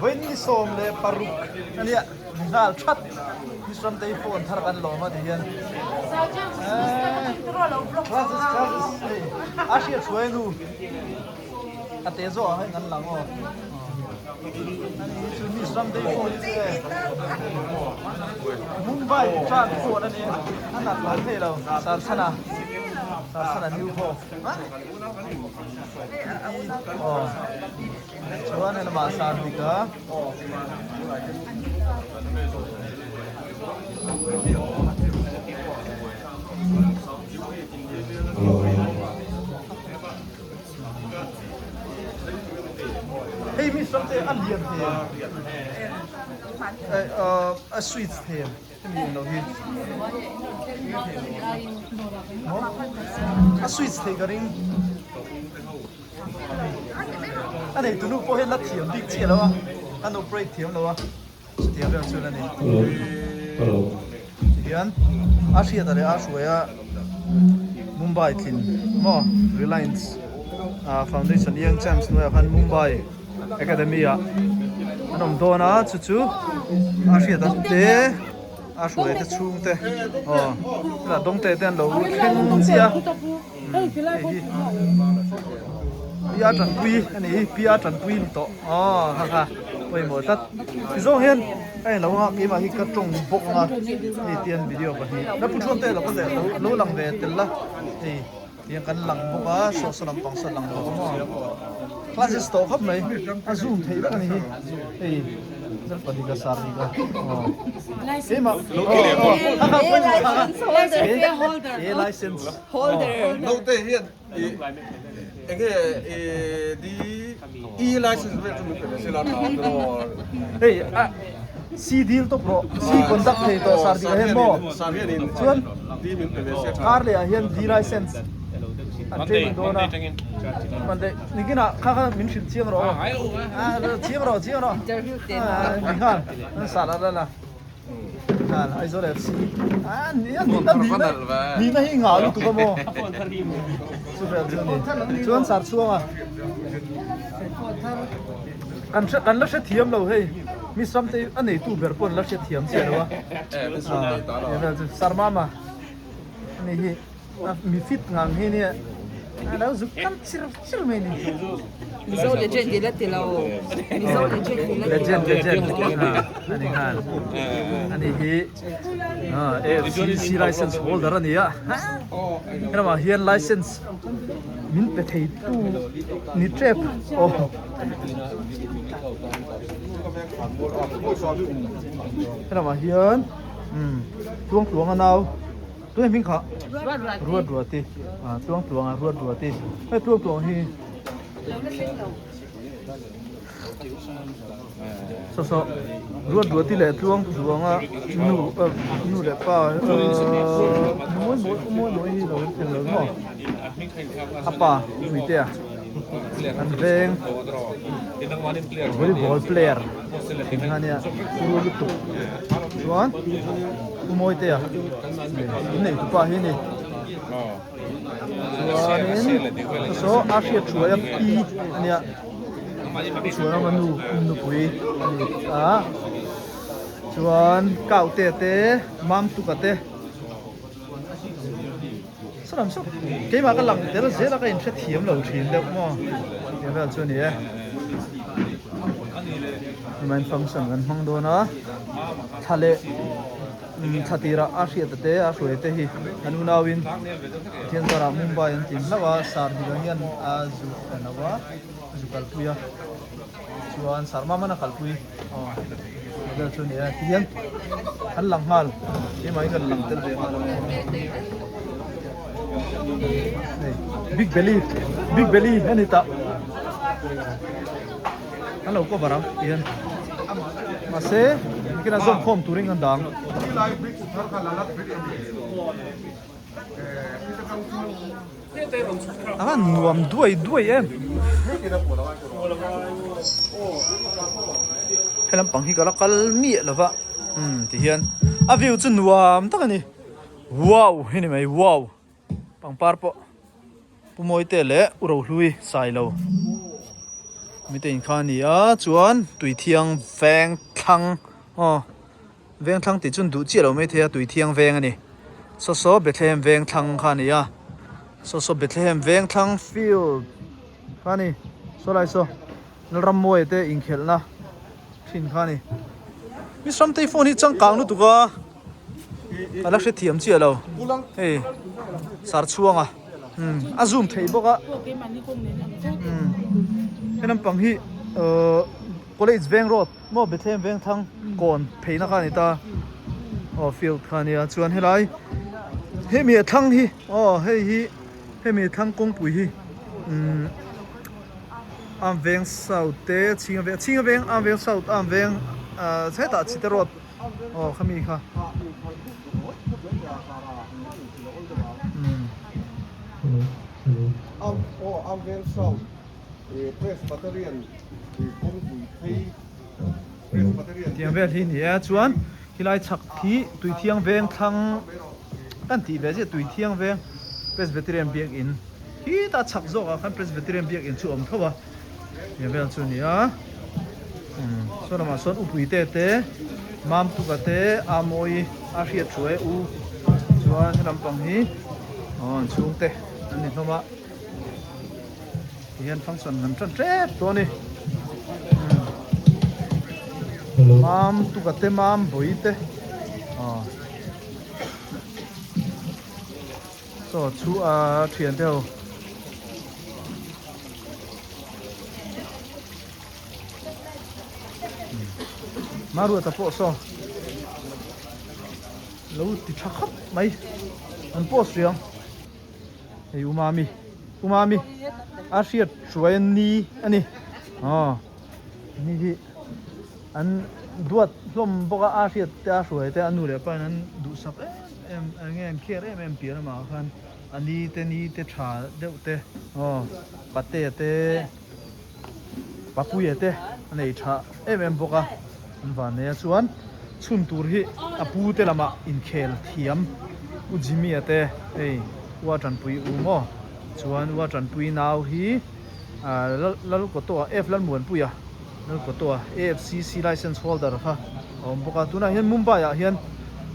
Vawiin 16 a nia nghal that Miss Ramtei phone thar kan lawm a ti hian classes classes hei a hriat hruai nu a te zawh ang hei kan lang aw ani hi chu Miss Ramtei phone hi chu e Mumbai tran phone a ni a nat lo thei lo Sarsana Sarsana new phone aw. Chuan he lamah sar bik a. Hei mi sam te a lian the a sweets the hemi lo hi a sweets thei ka ring. A nei tunu pawh hian la thiam bik chiah lo a, an operate thiam lo a, chutiang vel chuan a ni. Tihian a hriat leh a hruai a Mumbai tlin maw Reliance Foundation Young Champs hnuaiah khan Mumbai Academy ah an awm dawn a, chu chu a hriat a te a hruai te chhungte aw chutah dawngte te an lo thleng chiah a. Hei hi Pi a tanpui a ni hi Pi a tanpui ni tawh aw kha kha pawimawh tlat tizawng hian a englo anga keimah hi ka tawng bawk anga hei tian video pahnih la pu thuam te lo ka lo lo lang ve tel la hei tiang kan lang bawk a saw saw lampang saw lang bawk a maw classes tawh khawp mai a zoom theih vek a ni hi hei. License holder. Note hian enge D E license vel chu min pe ve sela tha draw. Hei a C deal top rawh C conduct thei tawh sar dikah hian maw chuan D min pe ve sia tha. Kar leh ah hian D license an training dawn a Monday nikinah kha kha min hrilh chiang rawh aw chiang rawh chiang rawh ni nghal an sah la la la nghal Aizawl FC a ni a ni nihna hi ngah lutuk a maw chuvel chu a ni chuan sar chhuanga kan hre kan la hrethiam lo hei mi samte a neitu ber pawh an la hrethiam chiah lo a chu sarmama ani hi. Mi fit ngang hi nia a lo zuk kal chir chir mai ni. Mizo legend i la ti lo. Mizo legend i la ti lo. Legend legend ani nghal. Ani hi AFCC license holder a ni a. Helamah hian license min pe thei tu ni tep aw. Helamah hian tluang tluang a nau. Tuna hming kha Ruat Ruati ah tluang tluang a Ruat Ruati hei tluang tluang hi saw saw Ruat Ruati leh tluang tluang a nu nu leh pa mawi mawi mawi mawi hi lo eng lo maw a pa Puitea an veng volleyball player eng ania ru lutuk chuan Pu Mawitea in nei tupa hi a ni chuanin saw a hriat thuai a pi a nia chuan a nu nupui a ni a chuan kaute te mamtuka te saw lam saw keimah ka lang tel zel a ka inhrethiam lo thin deuh maw tih vel chu a ni e. Main function kan hmang dawn a thla leh thla tirah a hriat te a hruai te hi an unauin Pathian zarah Mumbai an tlin hlauh a sar dikah hian a zu en lo a zu kalpui a chuan sar mam an a kalpui aw vel chu a ni e tihian an lang nghal keimah hi kan lang tel ve nghal a hei big belly big belly a ni tah. An lo cover ang ti hian mahse nikin a zawm khawm turin kan dang. A van nuam duai duai em. He lampang hi ka la kal miah lova umm ti hian a view chu nuam tak a ni wow hi ni mai wow pangpar pawh. Pu Mawite leh U Rohlui Sailo. Mite in kha a ni a chuan Tuithiang veng thlang aw veng thlang tih chuan duh chiah lo maithei a Tuithiang veng a ni. Saw saw Bethlehem veng thlang kha a ni a saw saw Bethlehem veng thlang field kha a ni saw lai saw Lalrammuaia te inkhelhna thin kha a ni. Miss Ramtei phone hi changkang lutuk a ka la hrethiam chiah lo hei sar chhuanga umm a zoom theih bawk a umm he lampang hi ahh college veng road maw Bethlehem veng thlang kawn pheina kha a ni ta aw field kha a nia chuan helai hemi a thlang hi aw hei hi hemi a thlang kawngpui hi umm. Am veng south te chhinga veng chhinga veng am veng south am veng ah hetah chite road aw khami kha umm. Am aw am veng south ih presbyterian ih kawngpui phei presbyterian Tiang vel hi ni e chuan khilai chhak khi Tuithiang veng thlang kan tih ve ziah Tuithiang veng presbyterian biakin. Khitah chhak zawkah khan Presbyterian biakinn chu a awm tho a, he vel chu a ni a, umm saw lamah sawn upui te te Mamtuka te Amawi a hriat thu e u chuan he lampang hi aw an chhungte an ni hlawm a tihian function an tan tep tawh a ni umm Mamtuka te Mambawi te aw. Chaw chu a thian te ho. Maruata pawh saw lo ti tha khawp mai an post riang hei umami umami a hriat hruai ni ani aw ni hi an duat hlawm bawk a a hriat te a hruai te a nu leh pa in an duhsak em. Em eng nge an kher em em piah lamah khan a ni te ni te tha deuh te aw patea te papuia te a nei tha em em bawk a an van nei a chuan chhun tur hi a pu te lamah inkhel thiam u Jimmy a te hei ua tanpui u maw chuan ua tanpui nau hi ah Lalkawtawha F Lalmuanpuia Lalkawtawha AFCC license holder kha a awm bawk a tunah hian Mumbai ah hian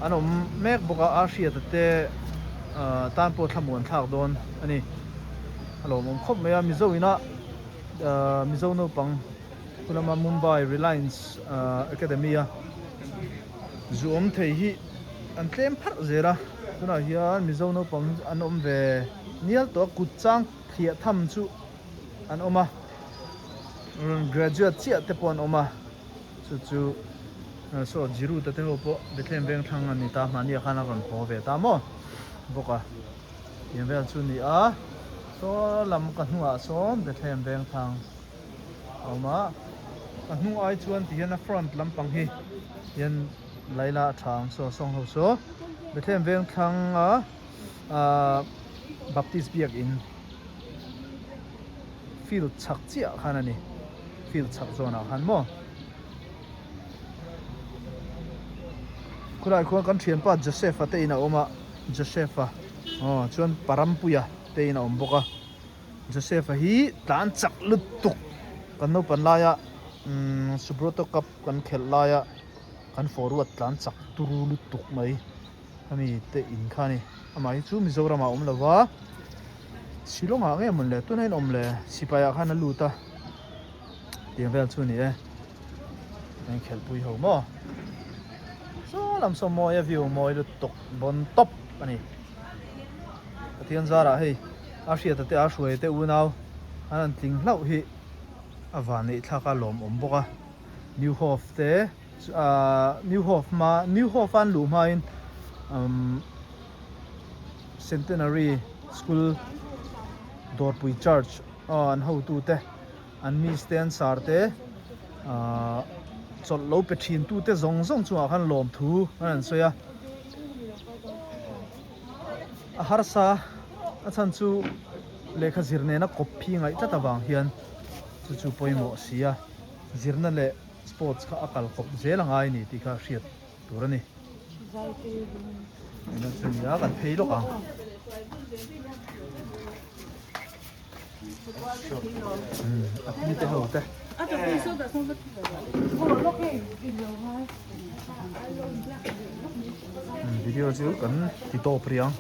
an awm mek bawk a a hriata te ah tan pawh thlamuan thlak dawn a ni a lawmawm khawp mai a Mizo ina ah Mizo naupang chu lama Mumbai Reliance ah Academy a zu awm thei hi an tlem pharh zel a tunah hian Mizo naupang an awm ve nial tawh a kut chang thliah tham chu an awm a rawn graduate chiah te pawh an awm a. Chu chu saw Jiruta te ho pawh Bethlehem veng thlang a ni ta mahni ah khan a rawn haw ve ta maw bawk a tiang vel chu ni a saw lam ka hnungah sawn Bethlehem veng thlang a awm a ka hnung ai chuan ti hian a front lampang hi hian Laila a tha ang saw sawng ho saw Bethlehem veng thlang a ahh Baptist biakin field chhak chiah khan a ni. Field chhak zawnah khan maw. Khulai khuan kan thianpa Joseph-a te in a awm a, Joseph-a aw chuan Parampuia te in a awm bawk a. Joseph-a hi tlan chak lutuk kan naupan laia umm Subroto Cup kan khelh laia kan forward tlan chak turu lutuk mai ami te in kha a ni. Amah hi chu Mizoramah a awm lo va. Shillong ah nge mawn le tuna in awm le sipai ah khan a lut a tiang vel chu ni e an khelh pui ho maw saw lam saw mawi a view mawi lutuk bawn tawp a ni Pathian zarah hei a hriata te a hruai te unau an han tling hlauh hi a van neih thlak a lawmawm bawk a New Hope te ahh New Hope hma New Hope a an luh hmain umm. Centenary School Dawrpui Church aw an hotu te an miss te an sar te ahh chawlh lo pe thin tu te zawng zawng chungah khan lawmthu an han sawi a a harsa a chhan chu lehkha zir nena kawp phi ngaih tlat avang hian chu chu pawimawh si a zirna leh sports kha a kal kawp zel a ngai a ni tih kha a hriat. tur a ni nia kan phei lawk ang a pi te ho te. Video chu kan ti tawp rih ang.